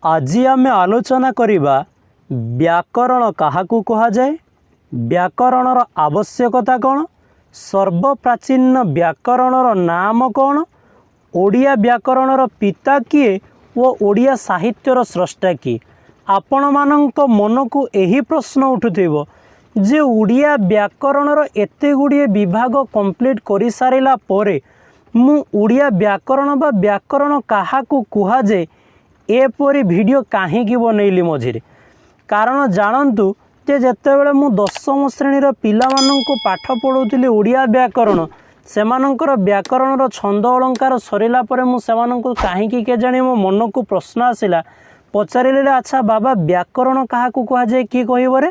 ଆଜି ଆମେ ଆଲୋଚନା କରିବା ବ୍ୟାକରଣ କାହାକୁ କୁହାଯାଏ, ବ୍ୟାକରଣର ଆବଶ୍ୟକତା କ'ଣ, ସର୍ବପ୍ରାଚୀନ ବ୍ୟାକରଣର ନାମ କ'ଣ, ଓଡ଼ିଆ ବ୍ୟାକରଣର ପିତା କିଏ ଓ ଓଡ଼ିଆ ସାହିତ୍ୟର ସ୍ରଷ୍ଟା କିଏ। ଆପଣମାନଙ୍କ ମନକୁ ଏହି ପ୍ରଶ୍ନ ଉଠୁଥିବ ଯେ ଓଡ଼ିଆ ବ୍ୟାକରଣର ଏତେ ଗୁଡ଼ିଏ ବିଭାଗ କମ୍ପ୍ଲିଟ୍ କରିସାରିଲା ପରେ ମୁଁ ଓଡ଼ିଆ ବ୍ୟାକରଣ ବା ବ୍ୟାକରଣ କାହାକୁ କୁହାଯାଏ, ଏପରି ଭିଡ଼ିଓ କାହିଁକି ବନେଇଲି ମଝିରେ। କାରଣ ଜାଣନ୍ତୁ ଯେ ଯେତେବେଳେ ମୁଁ ଦଶମ ଶ୍ରେଣୀର ପିଲାମାନଙ୍କୁ ପାଠ ପଢ଼ାଉଥିଲି ଓଡ଼ିଆ ବ୍ୟାକରଣ, ସେମାନଙ୍କର ବ୍ୟାକରଣର ଛନ୍ଦ ଅଳଙ୍କାର ସରିଲା ପରେ ମୁଁ ସେମାନଙ୍କୁ କାହିଁକି କେଜାଣି ମୋ ମନକୁ ପ୍ରଶ୍ନ ଆସିଲା, ପଚାରିଲି, "ଆଚ୍ଛା ବାବା, ବ୍ୟାକରଣ କାହାକୁ କୁହାଯାଏ, କିଏ କହିବରେ?"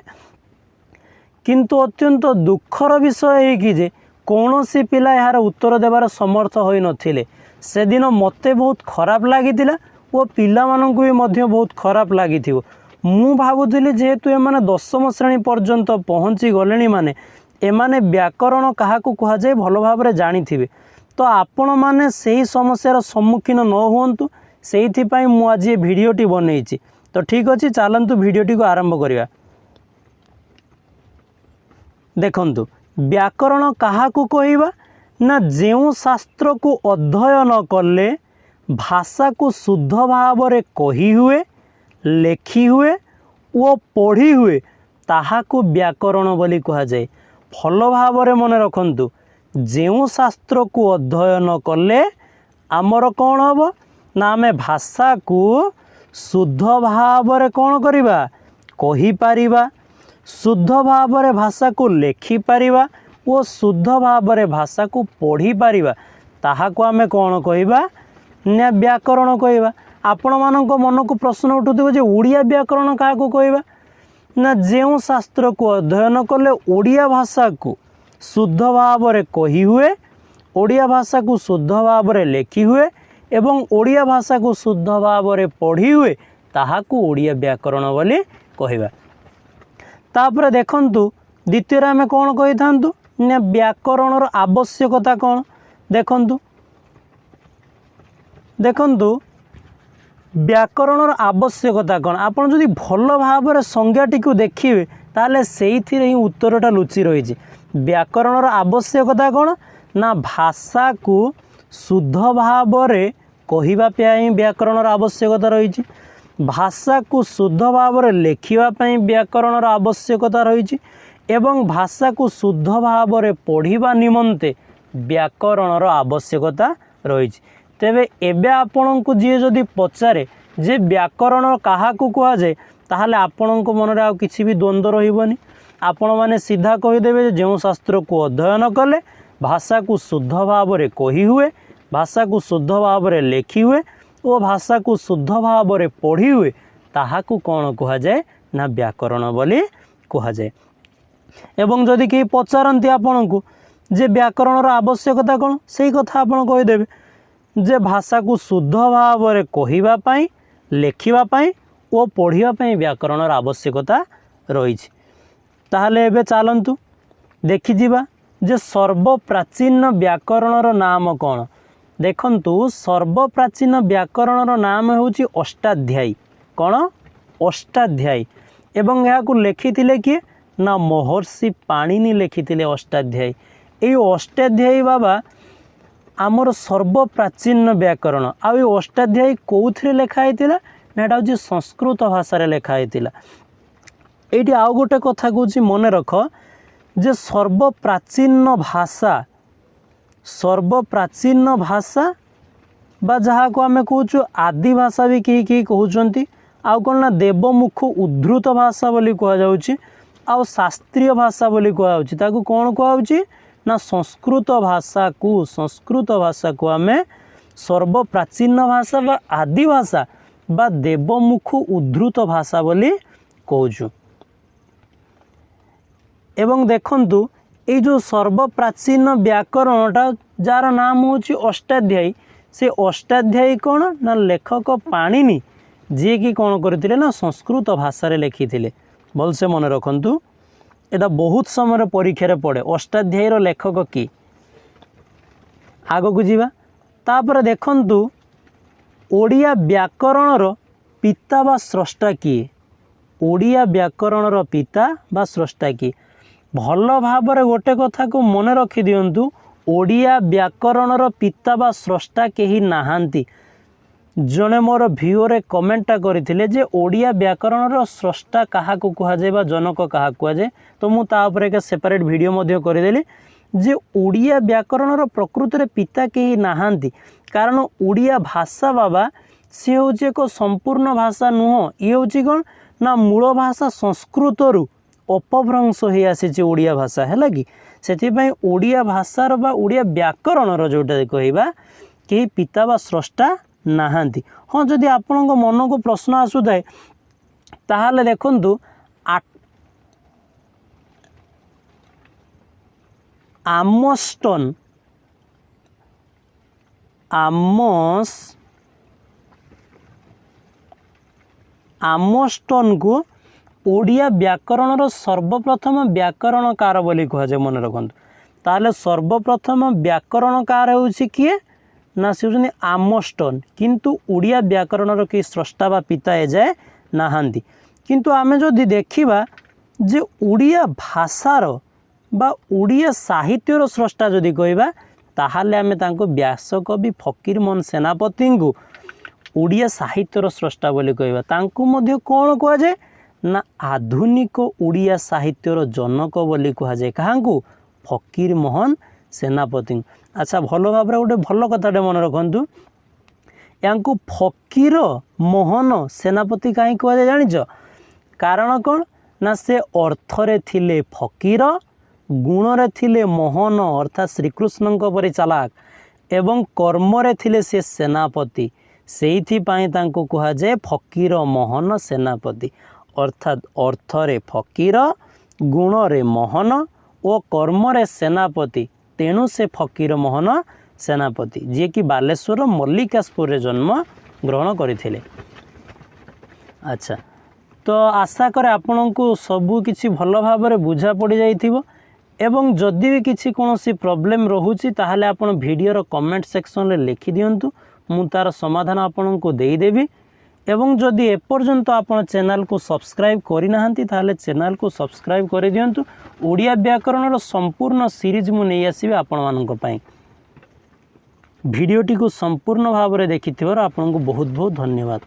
କିନ୍ତୁ ଅତ୍ୟନ୍ତ ଦୁଃଖର ବିଷୟ ଏହିକି ଯେ କୌଣସି ପିଲା ଏହାର ଉତ୍ତର ଦେବାର ସମର୍ଥ ହୋଇନଥିଲେ। ସେଦିନ ମୋତେ ବହୁତ ଖରାପ ଲାଗିଥିଲା ଓ ପିଲାମାନଙ୍କୁ ବି ମଧ୍ୟ ବହୁତ ଖରାପ ଲାଗିଥିବ। ମୁଁ ଭାବୁଥିଲି, ଯେହେତୁ ଏମାନେ ଦଶମ ଶ୍ରେଣୀ ପର୍ଯ୍ୟନ୍ତ ପହଞ୍ଚି ଗଲେଣି, ମାନେ ଏମାନେ ବ୍ୟାକରଣ କାହାକୁ କୁହାଯାଏ ଭଲ ଭାବରେ ଜାଣିଥିବେ। ତ ଆପଣମାନେ ସେହି ସମସ୍ୟାର ସମ୍ମୁଖୀନ ନ ହୁଅନ୍ତୁ, ସେଇଥିପାଇଁ ମୁଁ ଆଜି ଏ ଭିଡ଼ିଓଟି ବନେଇଛି। ତ ଠିକ୍ ଅଛି, ଚାଲନ୍ତୁ ଭିଡ଼ିଓଟିକୁ ଆରମ୍ଭ କରିବା। ଦେଖନ୍ତୁ, ବ୍ୟାକରଣ କାହାକୁ କହିବା ନା ଯେଉଁ ଶାସ୍ତ୍ରକୁ ଅଧ୍ୟୟନ କଲେ ଭାଷାକୁ ଶୁଦ୍ଧ ଭାବରେ କହି ହୁଏ, ଲେଖି ହୁଏ ଓ ପଢ଼ି ହୁଏ, ତାହାକୁ ବ୍ୟାକରଣ ବୋଲି କୁହାଯାଏ। ଭଲ ଭାବରେ ମନେ ରଖନ୍ତୁ, ଯେଉଁ ଶାସ୍ତ୍ରକୁ ଅଧ୍ୟୟନ କଲେ ଆମର କ'ଣ ହେବ ନା ଆମେ ଭାଷାକୁ ଶୁଦ୍ଧ ଭାବରେ କ'ଣ କରିବା, କହିପାରିବା, ଶୁଦ୍ଧ ଭାବରେ ଭାଷାକୁ ଲେଖିପାରିବା ଓ ଶୁଦ୍ଧ ଭାବରେ ଭାଷାକୁ ପଢ଼ିପାରିବା, ତାହାକୁ ଆମେ କ'ଣ କହିବା ନା ବ୍ୟାକରଣ କହିବା। ଆପଣମାନଙ୍କ ମନକୁ ପ୍ରଶ୍ନ ଉଠୁଥିବ ଯେ ଓଡ଼ିଆ ବ୍ୟାକରଣ କାହାକୁ କହିବା ନା ଯେଉଁ ଶାସ୍ତ୍ରକୁ ଅଧ୍ୟୟନ କଲେ ଓଡ଼ିଆ ଭାଷାକୁ ଶୁଦ୍ଧ ଭାବରେ କହି ହୁଏ, ଓଡ଼ିଆ ଭାଷାକୁ ଶୁଦ୍ଧ ଭାବରେ ଲେଖି ହୁଏ ଏବଂ ଓଡ଼ିଆ ଭାଷାକୁ ଶୁଦ୍ଧ ଭାବରେ ପଢ଼ି ହୁଏ, ତାହାକୁ ଓଡ଼ିଆ ବ୍ୟାକରଣ ବୋଲି କହିବା। ତାପରେ ଦେଖନ୍ତୁ, ଦ୍ୱିତୀୟରେ ଆମେ କ'ଣ କହିଥାନ୍ତୁ ନା ବ୍ୟାକରଣର ଆବଶ୍ୟକତା କ'ଣ? ଦେଖନ୍ତୁ ଦେଖନ୍ତୁ, ବ୍ୟାକରଣର ଆବଶ୍ୟକତା କ'ଣ? ଆପଣ ଯଦି ଭଲ ଭାବରେ ସଂଜ୍ଞାଟିକୁ ଦେଖିବେ, ତାହେଲେ ସେଇଥିରେ ହିଁ ଉତ୍ତରଟା ଲୁଚି ରହିଛି। ବ୍ୟାକରଣର ଆବଶ୍ୟକତା କ'ଣ ନା ଭାଷାକୁ ଶୁଦ୍ଧ ଭାବରେ କହିବା ପାଇଁ ବ୍ୟାକରଣର ଆବଶ୍ୟକତା ରହିଛି, ଭାଷାକୁ ଶୁଦ୍ଧ ଭାବରେ ଲେଖିବା ପାଇଁ ବ୍ୟାକରଣର ଆବଶ୍ୟକତା ରହିଛି ଏବଂ ଭାଷାକୁ ଶୁଦ୍ଧ ଭାବରେ ପଢ଼ିବା ନିମନ୍ତେ ବ୍ୟାକରଣର ଆବଶ୍ୟକତା ରହିଛି। ତେବେ ଏବେ ଆପଣଙ୍କୁ ଯିଏ ଯଦି ପଚାରେ ଯେ ବ୍ୟାକରଣ କାହାକୁ କୁହାଯାଏ, ତାହେଲେ ଆପଣଙ୍କ ମନରେ ଆଉ କିଛି ବି ଦ୍ୱନ୍ଦ୍ୱ ରହିବନି। ଆପଣମାନେ ସିଧା କହିଦେବେ ଯେ ଯେଉଁ ଶାସ୍ତ୍ରକୁ ଅଧ୍ୟୟନ କଲେ ଭାଷାକୁ ଶୁଦ୍ଧ ଭାବରେ କହି ହୁଏ, ଭାଷାକୁ ଶୁଦ୍ଧ ଭାବରେ ଲେଖି ହୁଏ ଓ ଭାଷାକୁ ଶୁଦ୍ଧ ଭାବରେ ପଢ଼ି ହୁଏ, ତାହାକୁ କ'ଣ କୁହାଯାଏ ନା ବ୍ୟାକରଣ ବୋଲି କୁହାଯାଏ। ଏବଂ ଯଦି କେହି ପଚାରନ୍ତି ଆପଣଙ୍କୁ ଯେ ବ୍ୟାକରଣର ଆବଶ୍ୟକତା କ'ଣ, ସେଇ କଥା ଆପଣ କହିଦେବେ ଯେ ଭାଷାକୁ ଶୁଦ୍ଧ ଭାବରେ କହିବା ପାଇଁ, ଲେଖିବା ପାଇଁ ଓ ପଢ଼ିବା ପାଇଁ ବ୍ୟାକରଣର ଆବଶ୍ୟକତା ରହିଛି। ତାହେଲେ ଏବେ ଚାଲନ୍ତୁ ଦେଖିଯିବା ଯେ ସର୍ବପ୍ରାଚୀନ ବ୍ୟାକରଣର ନାମ କ'ଣ। ଦେଖନ୍ତୁ, ସର୍ବପ୍ରାଚୀନ ବ୍ୟାକରଣର ନାମ ହେଉଛି ଅଷ୍ଟାଧ୍ୟାୟୀ। କ'ଣ? ଅଷ୍ଟାଧ୍ୟାୟୀ। ଏବଂ ଏହାକୁ ଲେଖିଥିଲେ କିଏ ନା ମହର୍ଷି ପାଣିନି ଲେଖିଥିଲେ ଅଷ୍ଟାଧ୍ୟାୟୀ। ଏଇ ଅଷ୍ଟାଧ୍ୟାୟୀ ବାବା ଆମର ସର୍ବପ୍ରାଚୀନ ବ୍ୟାକରଣ। ଆଉ ଏ ଅଷ୍ଟାଧ୍ୟାୟୀ କେଉଁଥିରେ ଲେଖା ହେଇଥିଲା ନା ଏଇଟା ହେଉଛି ସଂସ୍କୃତ ଭାଷାରେ ଲେଖା ହେଇଥିଲା। ଏଇଠି ଆଉ ଗୋଟେ କଥା କହୁଛି, ମନେ ରଖ ଯେ ସର୍ବପ୍ରାଚୀନ ଭାଷା ବା ଯାହାକୁ ଆମେ କହୁଛୁ ଆଦି ଭାଷା ବି କେହି କେହି କହୁଛନ୍ତି, ଆଉ କ'ଣ ନା ଦେବମୁଖ ଉଦ୍ଧୃତ ଭାଷା ବୋଲି କୁହାଯାଉଛି, ଆଉ ଶାସ୍ତ୍ରୀୟ ଭାଷା ବୋଲି କୁହାଯାଉଛି। ତାକୁ କ'ଣ କୁହାଯାଉଛି ନା ସଂସ୍କୃତ ଭାଷାକୁ ଆମେ ସର୍ବପ୍ରାଚୀନ ଭାଷା ବା ଆଦି ଭାଷା ବା ଦେବମୁଖ ଉଦ୍ଧୃତ ଭାଷା ବୋଲି କହୁଛୁ। ଏବଂ ଦେଖନ୍ତୁ, ଏଇ ଯେଉଁ ସର୍ବପ୍ରାଚୀନ ବ୍ୟାକରଣଟା ଯାହାର ନାମ ହେଉଛି ଅଷ୍ଟାଧ୍ୟାୟୀ, ସେ ଅଷ୍ଟାଧ୍ୟାୟୀ କ'ଣ ନା ଲେଖକ ପାଣିନି, ଯିଏକି କ'ଣ କରିଥିଲେ ନା ସଂସ୍କୃତ ଭାଷାରେ ଲେଖିଥିଲେ। ଭଲସେ ମନେ ରଖନ୍ତୁ, ଏଇଟା ବହୁତ ସମୟରେ ପରୀକ୍ଷାରେ ପଡ଼େ, ଅଷ୍ଟାଧ୍ୟାୟୀର ଲେଖକ କିଏ। ଆଗକୁ ଯିବା। ତାପରେ ଦେଖନ୍ତୁ, ଓଡ଼ିଆ ବ୍ୟାକରଣର ପିତା ବା ସ୍ରଷ୍ଟା କିଏ? ଓଡ଼ିଆ ବ୍ୟାକରଣର ପିତା ବା ସ୍ରଷ୍ଟା କିଏ? ଭଲ ଭାବରେ ଗୋଟେ କଥାକୁ ମନେ ରଖିଦିଅନ୍ତୁ, ଓଡ଼ିଆ ବ୍ୟାକରଣର ପିତା ବା ସ୍ରଷ୍ଟା କେହି ନାହାନ୍ତି। ଜଣେ ମୋର ଭିଓରେ କମେଣ୍ଟଟା କରିଥିଲେ ଯେ ଓଡ଼ିଆ ବ୍ୟାକରଣର ସ୍ରଷ୍ଟା କାହାକୁ କୁହାଯାଏ ବା ଜନକ କାହାକୁ କୁହାଯାଏ। ତ ମୁଁ ତା ଉପରେ ଏକ ସେପାରେଟ୍ ଭିଡ଼ିଓ ମଧ୍ୟ କରିଦେଲି ଯେ ଓଡ଼ିଆ ବ୍ୟାକରଣର ପ୍ରକୃତରେ ପିତା କେହି ନାହାନ୍ତି। କାରଣ ଓଡ଼ିଆ ଭାଷା ବାବା, ସିଏ ହେଉଛି ଏକ ସମ୍ପୂର୍ଣ୍ଣ ଭାଷା ନୁହଁ। ଇଏ ହେଉଛି କ'ଣ ନା ମୂଳ ଭାଷା ସଂସ୍କୃତରୁ ଅପଭ୍ରଂଶ ହେଇ ଆସିଛି ଓଡ଼ିଆ ଭାଷା, ହେଲା କି? ସେଥିପାଇଁ ଓଡ଼ିଆ ଭାଷାର ବା ଓଡ଼ିଆ ବ୍ୟାକରଣର ଯେଉଁଟା କହିବା, କେହି ପିତା ବା ସ୍ରଷ୍ଟା ନାହାନ୍ତି। ହଁ, ଯଦି ଆପଣଙ୍କ ମନକୁ ପ୍ରଶ୍ନ ଆସୁଥାଏ, ତାହେଲେ ଦେଖନ୍ତୁ, ଆମଷ୍ଟନ, ଆମଷ୍ଟନକୁ ଓଡ଼ିଆ ବ୍ୟାକରଣର ସର୍ବପ୍ରଥମ ବ୍ୟାକରଣକାର ବୋଲି କୁହାଯାଏ, ମନେ ରଖନ୍ତୁ। ତାହେଲେ ସର୍ବପ୍ରଥମ ବ୍ୟାକରଣକାର ହେଉଛି କିଏ ନା ସେ ହେଉଛନ୍ତି ଆମଷ୍ଟନ। କିନ୍ତୁ ଓଡ଼ିଆ ବ୍ୟାକରଣର କେହି ସ୍ରଷ୍ଟା ବା ପିତା ଏଯାଏ ନାହାନ୍ତି। କିନ୍ତୁ ଆମେ ଯଦି ଦେଖିବା ଯେ ଓଡ଼ିଆ ଭାଷାର ବା ଓଡ଼ିଆ ସାହିତ୍ୟର ସ୍ରଷ୍ଟା ଯଦି କହିବା, ତାହେଲେ ଆମେ ତାଙ୍କୁ ବ୍ୟାସକବି ଫକୀରମୋହନ ସେନାପତିଙ୍କୁ ଓଡ଼ିଆ ସାହିତ୍ୟର ସ୍ରଷ୍ଟା ବୋଲି କହିବା। ତାଙ୍କୁ ମଧ୍ୟ କ'ଣ କୁହାଯାଏ ନା ଆଧୁନିକ ଓଡ଼ିଆ ସାହିତ୍ୟର ଜନକ ବୋଲି କୁହାଯାଏ। କାହାଙ୍କୁ? ଫକୀରମୋହନ ସେନାପତିଙ୍କୁ। ଆଚ୍ଛା, ଭଲ ଭାବରେ ଗୋଟେ ଭଲ କଥାଟେ ମନେ ରଖନ୍ତୁ। ୟାଙ୍କୁ ଫକୀର ମୋହନ ସେନାପତି କାହିଁକି କୁହାଯାଏ ଜାଣିଛ? କାରଣ କ'ଣ ନା ସେ ଅର୍ଥରେ ଥିଲେ ଫକୀର, ଗୁଣରେ ଥିଲେ ମୋହନ, ଅର୍ଥାତ୍ ଶ୍ରୀକୃଷ୍ଣଙ୍କ ପରି ଚାଲାକ, ଏବଂ କର୍ମରେ ଥିଲେ ସେ ସେନାପତି। ସେଇଥିପାଇଁ ତାଙ୍କୁ କୁହାଯାଏ ଫକୀର ମୋହନ ସେନାପତି। ଅର୍ଥାତ୍ ଅର୍ଥରେ ଫକୀର, ଗୁଣରେ ମୋହନ ଓ କର୍ମରେ ସେନାପତି। ତେଣୁ ସେ ଫକୀର ମୋହନ ସେନାପତି, ଯିଏକି ବାଲେଶ୍ୱରର ମଲ୍ଲିକାଶପୁରରେ ଜନ୍ମ ଗ୍ରହଣ କରିଥିଲେ। ଆଚ୍ଛା, ତ ଆଶା କରେ ଆପଣଙ୍କୁ ସବୁ କିଛି ଭଲ ଭାବରେ ବୁଝା ପଡ଼ିଯାଇଥିବ ଏବଂ ଯଦି ବି କିଛି କୌଣସି ପ୍ରୋବ୍ଲେମ୍ ରହୁଛି, ତାହେଲେ ଆପଣ ଭିଡ଼ିଓର କମେଣ୍ଟ ସେକ୍ସନରେ ଲେଖିଦିଅନ୍ତୁ, ମୁଁ ତା'ର ସମାଧାନ ଆପଣଙ୍କୁ ଦେଇଦେବି। ଏବଂ ଯଦି ଏପର୍ଯ୍ୟନ୍ତ ଆପଣ ଚ୍ୟାନେଲକୁ ସବସ୍କ୍ରାଇବ୍ କରିନାହାନ୍ତି, ତାହେଲେ ଚ୍ୟାନେଲକୁ ସବସ୍କ୍ରାଇବ୍ କରିଦିଅନ୍ତୁ। ଓଡ଼ିଆ ବ୍ୟାକରଣର ସମ୍ପୂର୍ଣ୍ଣ ସିରିଜ୍ ମୁଁ ନେଇ ଆସିବି ଆପଣମାନଙ୍କ ପାଇଁ। ଭିଡ଼ିଓଟିକୁ ସମ୍ପୂର୍ଣ୍ଣ ଭାବରେ ଦେଖିଥିବାରୁ ଆପଣଙ୍କୁ ବହୁତ ବହୁତ ଧନ୍ୟବାଦ।